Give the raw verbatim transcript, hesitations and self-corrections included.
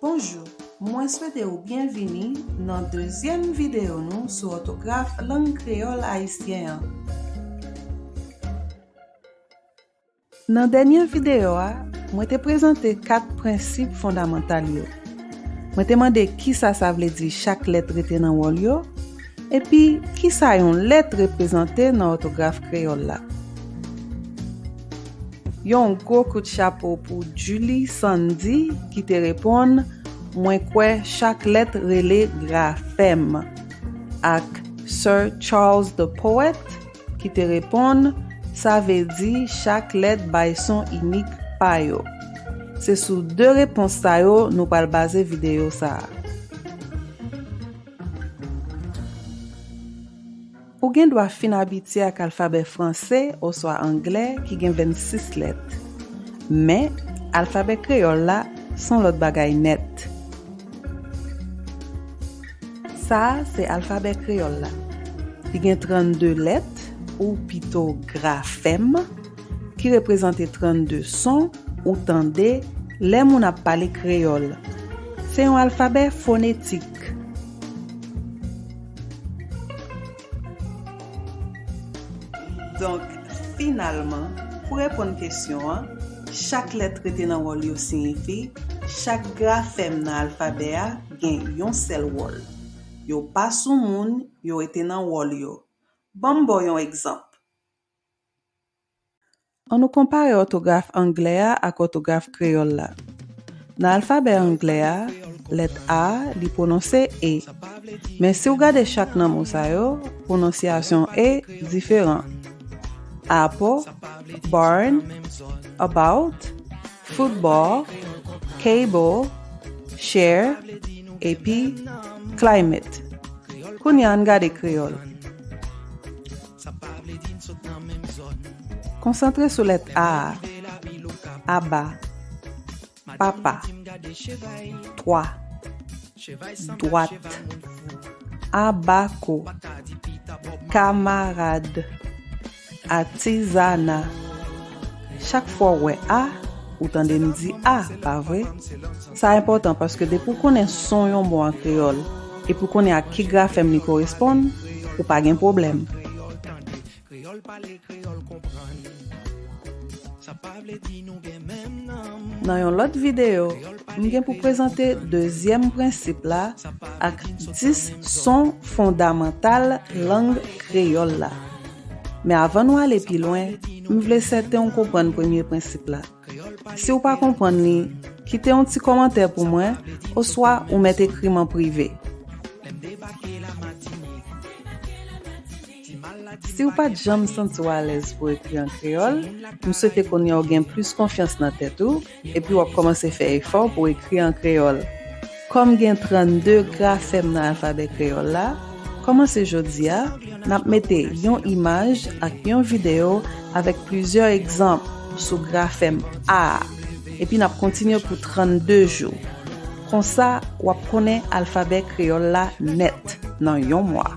Bonjou, mwen swete w byenvini nan dezyèm videyo nou sou òtograf lang kreyòl ayisyen an. Nan dènye videyo a, mwen te prezante kat prensip fondamantal yo. Mwen te mande kisa sa vle di chak lèt rete nan wòl yo, epi kisa yon lèt reprezante nan òtograf kreyòl la. Yon gwo kout chapo pou Julie Sandy ki te reponn, "Mwen kwè chak lèt rele grafèm," ak Sir Charles the Poet ki te reponn, "Sa vle di chak lèt bay son inik pa yo." Se sou de repons sa yo nou pral baze videyo sa a. Ou gen dwa fin abitye ak alfabè franse oswa anglè ki gen vennsis lèt. Men, alfabè kreyòl la se yon lòt bagay nèt. Sa a se alfabè kreyòl la. Li gen trannde lèt, ou pito grafèm, ki reprezante trannde son ou tande lè moun ap pale kreyòl. Se yon alfabè fonetik. Donk, finalman, pou reponn kesyon an, chak lèt rete nan wòl yo siyifi chak grafèm nan alfabè a gen yon sèl wòl. Yo pa sou moun, yo rete nan wòl yo. Ban m ba w yon egzanp. Ann nou konpare òtograf anglè a ak òtograf kreyòl la. Nan alfabè anglè a, lèt A a, li pwononse E. Men si w gade chak nan mo sa yo, pwononsyasyon E diferan. Apple, barn, about, football, cable, share, epi climate. Kounye a ann gade kreyòl. Konsantre sou lèt A a. Aba. Papa. Twa. Dwat. Abako. Kamarad. Atizana. Chak fwa w wè A, ou tande m di A, pa vre? Sa enpòtan paske depi w konnen son yon mo an kreyòl, epi w konnen ak ki grafèm li koresponn, ou pa gen pwoblèm. Nan yon lòt videyo, m gen pou prezante dezyèm prensip la ak dis son fondamantal lang kreyòl la. Men avan nou ale pi lwen, m vle sèten w konprann premye prensip la. Si w pa konprann li, kite yon ti kòmantè pou mwen, oswa ou mèt ekri m an prive. Si w pa t janm santi w alèz pou ekri an kreyòl, m swete kounye a w gen plis konfyans nan tèt ou, epi w ap kòmanse fè efò pou ekri an kreyòl. Kòm gen trannde grafèm nan alfabè kreyòl la, kòmanse jodi a, n ap mete yon imaj ak yon videyo avèk plizyè egzanp sou grafèm A a, epi n ap kontinye pou trannde jou. Konsa, w ap konnen alfabè kreyòl la nèt nan yon mwa.